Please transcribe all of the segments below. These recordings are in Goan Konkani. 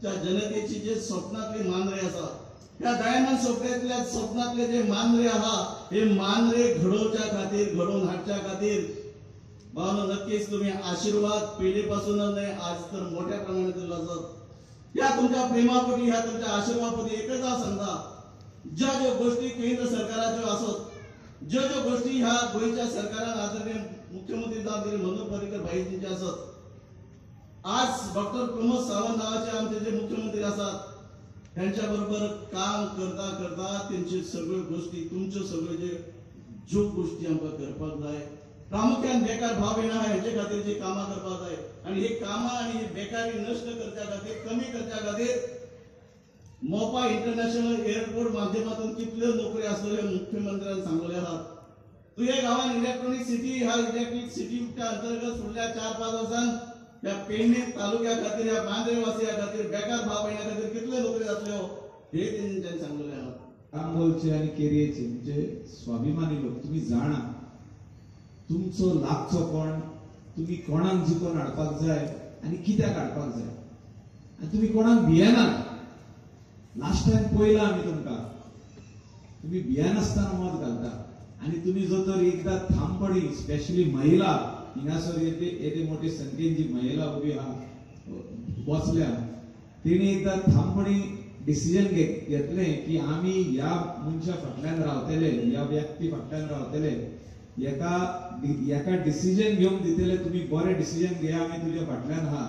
त्या जनतेची जे स्वप्नातली मांद्रे आसा, ह्या दयानंद सोपट्यांतल्या स्वप्नातले जे मांद्रे आहा हे मांद्रे घडोवच्या खातीर, घडोवन हाडच्या खातीर भावनो नक्कीच तुम्ही आशीर्वाद पयले पासून न्हय आज तर मोठ्या प्रमाणात दिलो आसत. ह्या तुमच्या प्रेमापोटी, ह्या तुमच्या आशीर्वादापोटी एकच हांव सांगता, ज्या ज्यो गोष्टी केंद्र सरकाराच्यो आसत, ज्यो ज्यो गोष्टी ह्या गोंयच्या सरकारान आदरणीय मुख्यमंत्री जावन मनोहर पर्रीकर भाईजींचे आसत, आज डॉक्टर प्रमोद सावंत नावाचे आमचे जे मुख्यमंत्री आसात त्यांच्या बरोबर काम करता करता त्यांचे सगळ्यो गोष्टी, तुमच्यो सगळ्यो जे ज्यो गोष्टी आमकां करपाक जाय, प्रामुख्यान बेकार भाव येना हेचे खातीर जी कामां करपाक जाय आनी ही कामां आनी ही बेकारी नश्ट करच्या खातीर, कमी करच्या खातीर मोपा इंटरनॅशनल एअरपोर्ट माध्यमातून कितल्यो नोकरी आसतल्यो मुख्यमंत्र्यान सांगलेले आहात. तुजे गांवान इलेक्ट्रॉनिक सिटी, ह्या इलेक्ट्रॉनिक सिटीच्या अंतर्गत फुडल्या 4-5 वर्सांत ह्या पेडणे तालुक्या खातीर, ह्या मांद्रे वासिया खातीर, बेकार भाव भयणा खातीर कितल्यो नोकरी जातल्यो हे तेंच्यांनी सांगलेले आहात. आंबोलचे आनी केरयेचे म्हणजे स्वाभिमानी लोक, तुमी जाणा तुमचो लागचो कोण, तुमी कोणाक जिखोवन हाडपाक जाय आनी कित्याक हाडपाक जाय आनी तुमी कोणाक भियेनात. लास्ट टायम पळयला आमी तुमकां, तुमी भियेनासतना मत घालता आनी तुमी जर तर एकदां थांबपणी, स्पेशली महिला हिंगासर येदे मोठे संख्येन जी महिला उबी आहा बसल्या, तेणी एकदां थांबपणी डिसिजन घेतलें की आमी ह्या मनशा फाटल्यान रावतले, ह्या व्यक्ती फाटल्यान रावतले, एका डिसिजन घेवन दितले, तुमी बरें डिसिजन घेया, आमी तुज्या फाटल्यान आहा.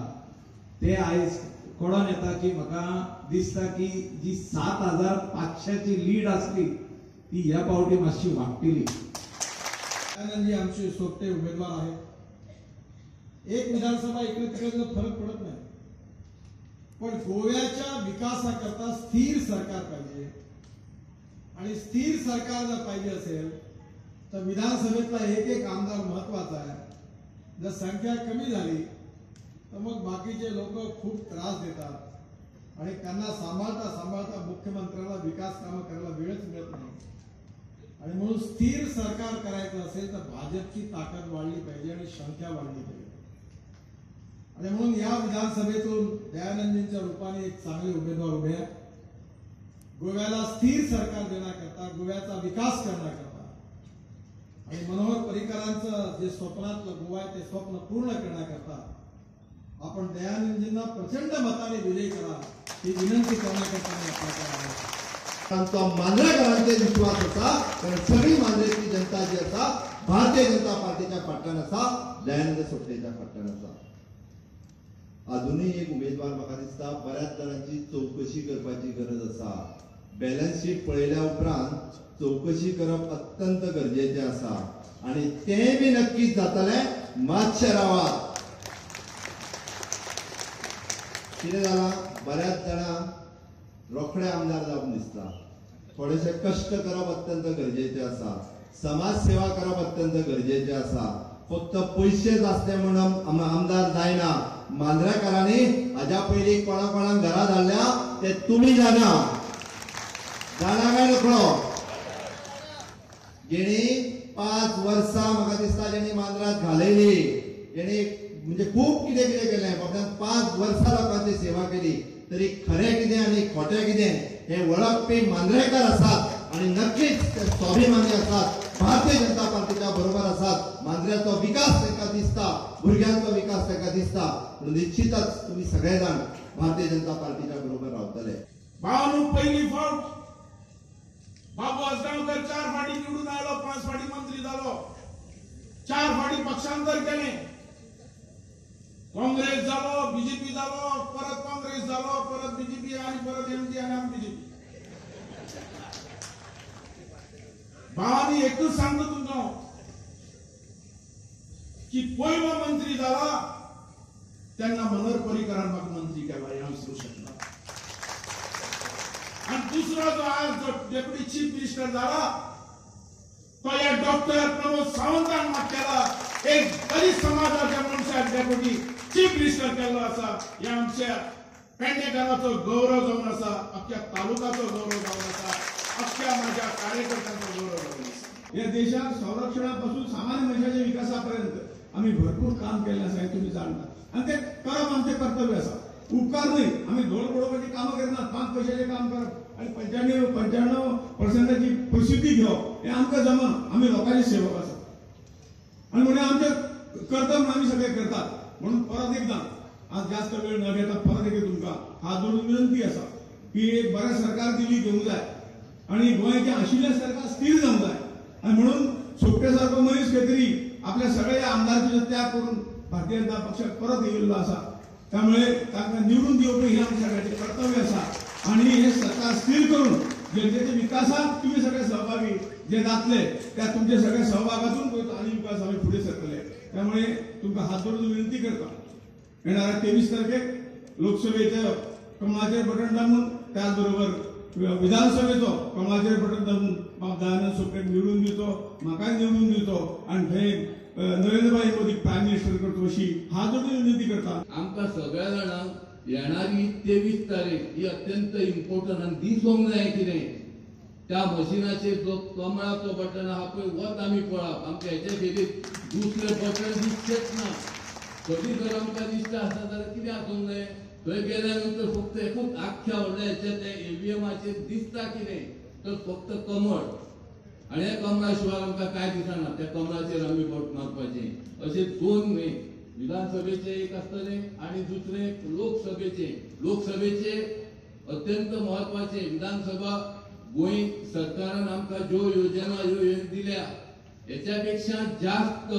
ते आयज कळोन येता की म्हाका दिसता की जी 7,500 लीड आसली ती ह्या पावटी मातशी वाडटली. दयानंदजी आमचे सोबते उमेदवार आहेत. एक विधानसभा इकडे तिकडे फरक पडत नाही, पण गोव्याच्या विकासाकरता स्थिर सरकार पाहिजे आणि स्थिर सरकार जर पाहिजे असेल तर विधानसभेतला एक एक आमदार महत्वाचा आहे. जर संख्या कमी झाली तर मग बाकीचे लोक खूप त्रास देतात आणि त्यांना सांभाळता सांभाळता मुख्यमंत्र्याला विकास कामं करायला वेळच मिळत नाही. आणि म्हणून स्थिर सरकार करायचं असेल तर भाजपची ताकद वाढली पाहिजे आणि संख्या वाढली पाहिजे. आणि म्हणून या विधानसभेतून दयानंदजींच्या रूपाने एक चांगले उमेदवार उभे आहेत. गोव्याला स्थिर सरकार देण्याकरता, गोव्याचा विकास करण्याकरता आणि मनोहर पर्रीकरांचं जे स्वप्नातलं गोवा आहे ते स्वप्न पूर्ण करण्याकरता आपण दयानंदजींना प्रचंड मताने विजयी करा ही विनंती करण्याकरता मी आपल्याकडे आलो. आमचा मांद्रेकरांचे विश्वास असा, कारण सगळी मांद्रेची जनता जी असा भारतीय जनता पार्टीच्या फाटल्यान असा, दयानंद सोपटेच्या फाटल्यान असा. अजूनही एक उमेदवार म्हाका दिसता बऱ्याच जाणांची चवकशी करपाची गरज आसा. बॅलन्स शीट पळयल्या उपरांत चवकशी करप अत्यंत गरजेचें आसा आनी तें बी नक्कीच जातलें. मातशें रावात. कितें जालां, बऱ्याच जाणांक रोखडे आमदार जावन दिसता. थोडेशे कश्ट करप अत्यंत गरजेचें आसा, समाज सेवा करप अत्यंत गरजेचें आसा. फक्त पयशेच आसले म्हणून आमदार जायना. मांद्रेकारांनी हाज्या पयलीं कोणा कोणाक घरा धाडल्या ते तुमी जाणा, जाणा काय नकळो. जेणी 5 वर्सां म्हाका दिसता जेणी मांद्रात घालयली, जेणी म्हणजे खूब कितें कितें केलें, बाबड्यान 5 वर्सां लोकांची सेवा केली, तरी खरें कितें आनी खोटें कितें हे वळखपी मांद्रेकर आसात आनी नक्कीच ते स्वाभिमानी आसात, भारतीय जनता पार्टीच्या बरोबर आसात. मांद्र्याचो विकास तांकां दिसता, भुरग्यांचो विकास तांकां दिसता, म्हणून निश्चितच तुमी सगळे जाण भारतीय जनता पार्टीच्या बरोबर रावतले. भावानू पहिली फावट बाबू आजगांवकर 4 फाटी निवडून आयलो, 5 फाटी मंत्री जालो, 4 फाटी पक्षांतर केलें. काँग्रेस जालो, बीजेपी जालो, परत काँग्रेस जालो, परत बीजेपी आनी परत एमडी आनी आमी बीजेपी. भावांनी एकूच सांगता तुमकां की पयलो मंत्री जाला तेन्ना मनोहर पर्रीकरान म्हाका मंत्री केला हें हांव विसरूं शकना. आनी दुसरो जो आज जो डेप्युटी चीफ मिनिस्टर जाला तो ह्या डॉक्टर प्रमोद सावंतान म्हाका केला. एक दलित समाजाच्या मनशाक डेप्युटी चीफ मिनिस्टर केल्लो आसा. ह्या आमच्या पेडणेकाराचो गौरव जावन आसा, अख्ख्या तालुकाचो गौरव जावन आसा, अख्ख्या माझ्या कार्यकर्त्यांचो गौरव जावन आसा. या देशात संरक्षणापासून सामान्य मनशाच्या विकासापर्यंत आम्ही भरपूर काम केलें आसा हें तुमी जाणा आनी तें करप आमचें कर्तव्य आसा. उपकार न्हय आमी धोल पडोवपाचें. 5 पयशाचें काम करप आनी 95% प्रसिद्धी घेवप हें आमकां जमना. आमी लोकांचे सेवक आसा आनी म्हणून आमचें कर्तव्य म्हणून आमी सगळे करतात. म्हणून परत एकदां आज जास्त वेळ न घेता परत एकदां तुमकां हात जोडून विनंती आसा की एक बरें सरकार दिल्ली घेवंक जाय आनी गोंयचें आशिल्लें सरकार स्थिर जावंक जाय. आनी म्हणून सोपटे सारको मनीस खंय तरी आपल्या सगळ्या आमदारकीचो त्याग करून भारतीय जनता पक्षाक परत येयिल्लो आसा. त्यामुळे तांकां निवडून दिवप हें आमच्या सगळ्यांचें कर्तव्य आसा आनी हें सरकार स्थिर करून जनतेच्या विकासाक तुमी सगळे सहभागी जे जातले त्या तुमच्या सगळ्या सहभागातून गोंयचो आनी विकास आमी फुडें सरतले. त्यामुळे तुमकां हात जोडून विनंती करता, येणाऱ्या 23 तारखेक लोकसभेच्या कमळाचेर बटन दामून, त्याचबरोबर विधानसभेचो कमळाचेर बटन दामून बाब दयानंद सोपटेक निवडून दिवचो, म्हाकाय निवडून दिवचो आनी थंय नरेंद्रभाई मोदी प्रायम मिनिस्टर करचो अशी हात जोडून विनंती करता. आमकां सगळ्या जाणांक येणारी 23 तारीख ही अत्यंत इम्पॉर्टंट आनी दिसूंक जाय कितें त्या मशिनाचेर जो कमळाचो बटन आहा पळय वत आमी पळप. आमकां हेच्या खेरीत दुसरें बटन दिसचेंच ना. कधी जर आमकां दिसता आसता जाल्यार कितें आसूंक जाय, थंय गेल्या नंतर फक्त एकूच आख्ख्या व्हडल्या हेच्या त्या ईव्हीएमाचेर दिसता कितें तर फक्त कमळ, आनी ह्या कमळा शिवाय आमकां कांय दिसना. त्या कमळाचेर आमी बोट मारपाचें. अशे 2 न्हय, विधानसभेचे एक आसतलें आनी दुसरें लोकसभेचे. लोकसभेचे अत्यंत म्हत्वाचे. विधानसभा गोंय सरकारान आमकां ज्यो योजना ह्यो दिल्या हेच्या पेक्षा जास्त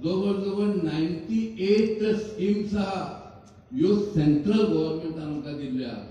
जवळ जवळ 98 स्किम्स आहा ह्यो सेंट्रल गव्हर्मेंटान आमकां दिल्ल्यो आहा.